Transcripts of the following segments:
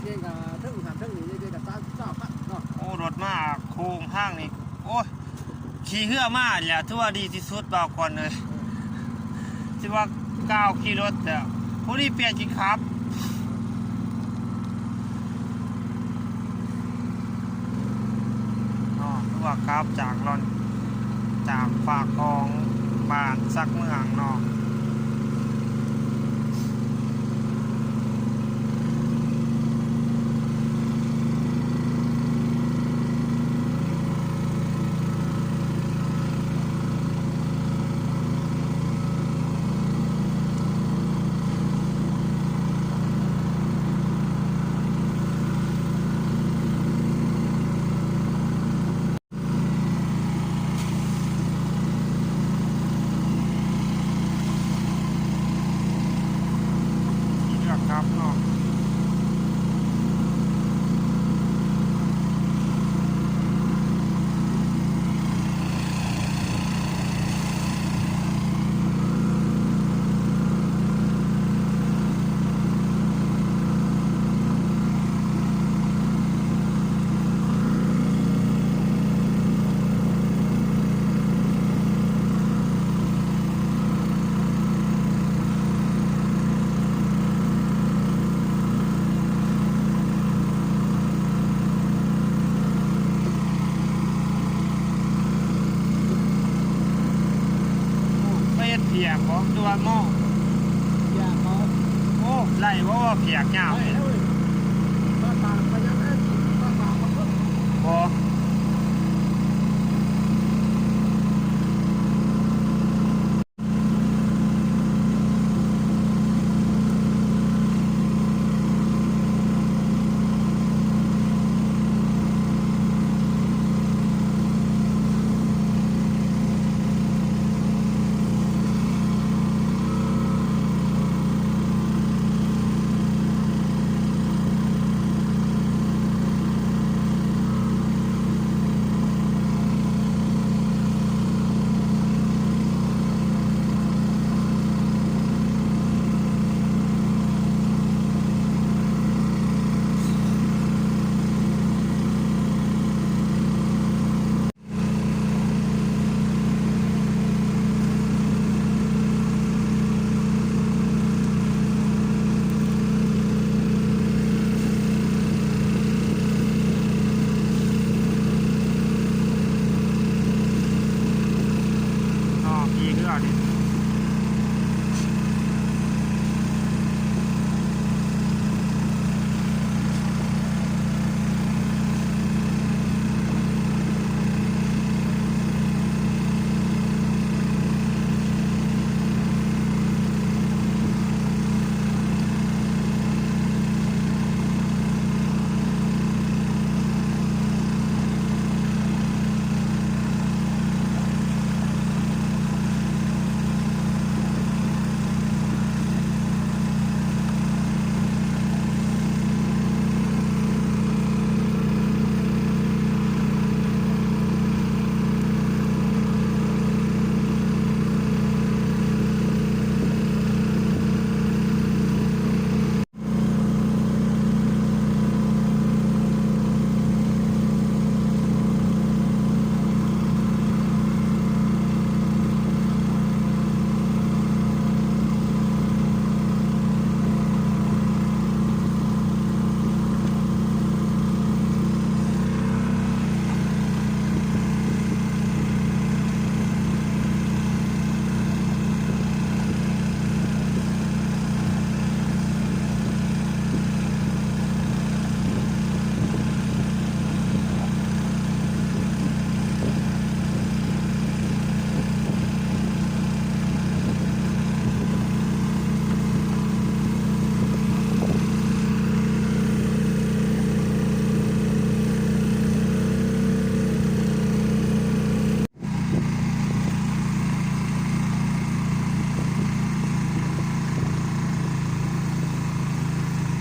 ເກງກະເທິງຫັ້ນເທິງນີ້ ເກງກະສາມສິບ ຊາວພັນເນາະ. ໂອ້ ລົດມາໂຄ້ງທາງນີ້ ໂອ້ຍ ຂີ່ເຮືອມາແຫຼະ ຖືວ່າດີທີ່ສຸດ ເວົ້າກ່ອນເລີຍ ຖືວ່າກ້າວຂີ່ລົດແລ້ວ ຜູ້ນີ້ປ່ຽນຊິຂັບເນາະ ຖືວ່າກັບຈາກລອນ ຈາກຟາກຂອງບ້ານສັກເມືອງເນາະ. ທີ່ເລືອກກັບເນາະ ໂອ້ ໄປເຮັດພຽກບໍ ຫຼືວ່າໝໍ້? ພຽກເຂົາ ໂອ້ ໄດ້ບໍ່ວ່າພຽກຍາວ? ໄດ້ແລ້ວເວີຍ ມາຕາກໄປຍັງໄດ້ ມາຕາກມາເບິ່ງ ບໍ່. ເນາະ ຂີ່ເຮືອນີ້.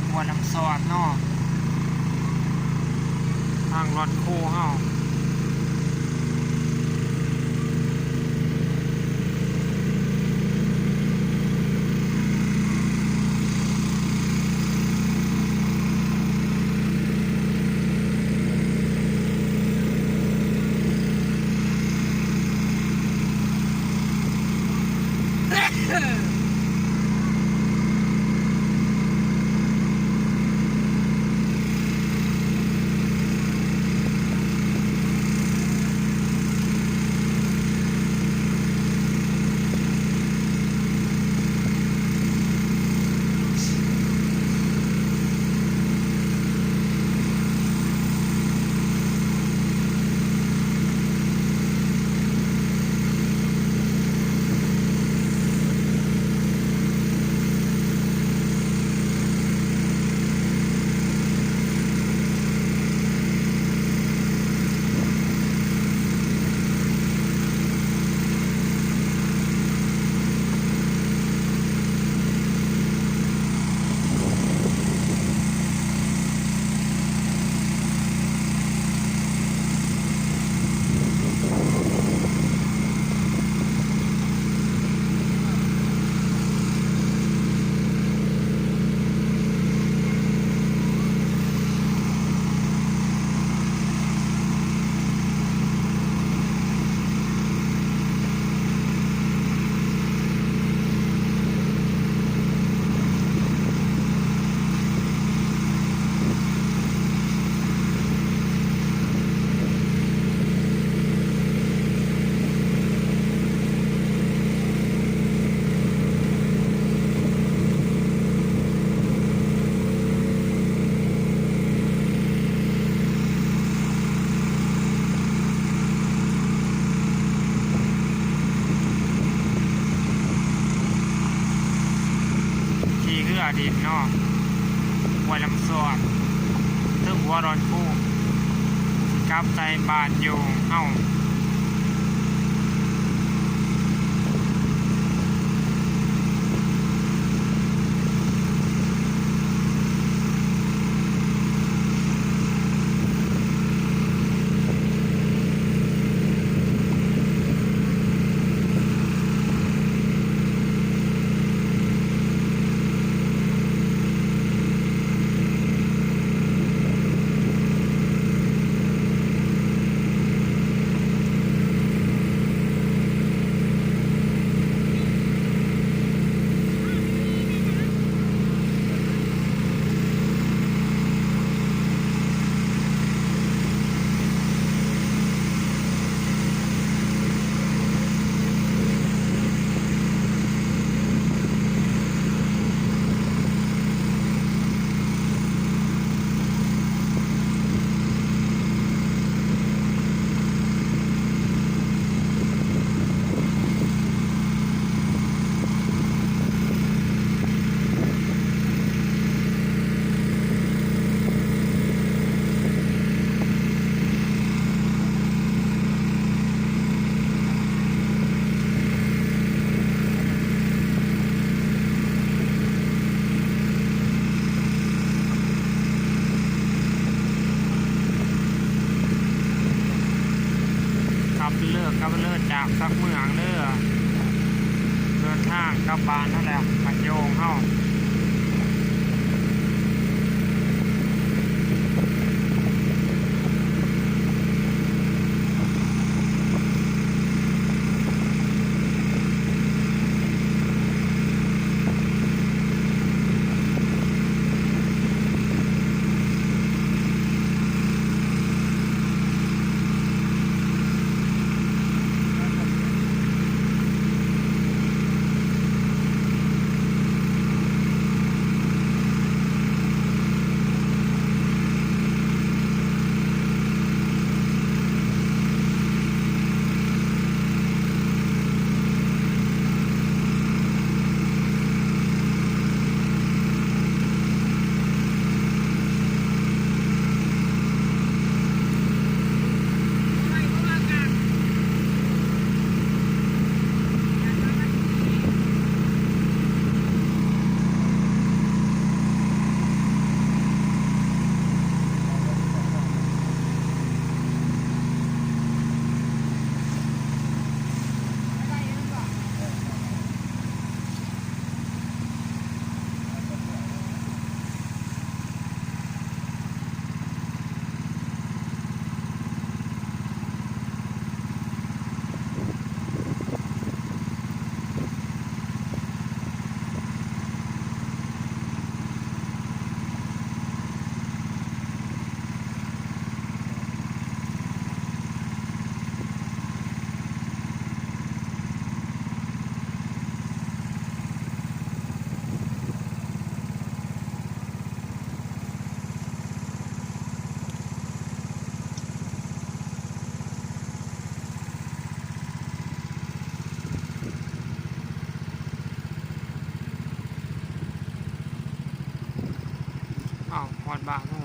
ຫົວນ້ຳຊອດເນາະ ທາງລອດໂຄເຮົາ. ໂ ເນາະ ຫ້ວຍລຳຊອນ ເທິງຫົວດອນໂຄ ຊິກັບໃສ່ບ້ານໂຍງເຮົາ. ຂັບເລີ ຂັບເລີ ຈາກສັກເມືອງເດີ ເດີນທາງກັບບ້ານຫັ້ນແຫຼະ ບ້ານໂຍງເຮົາ. ອ້າວ ຮອດບ້ານແລ້ວ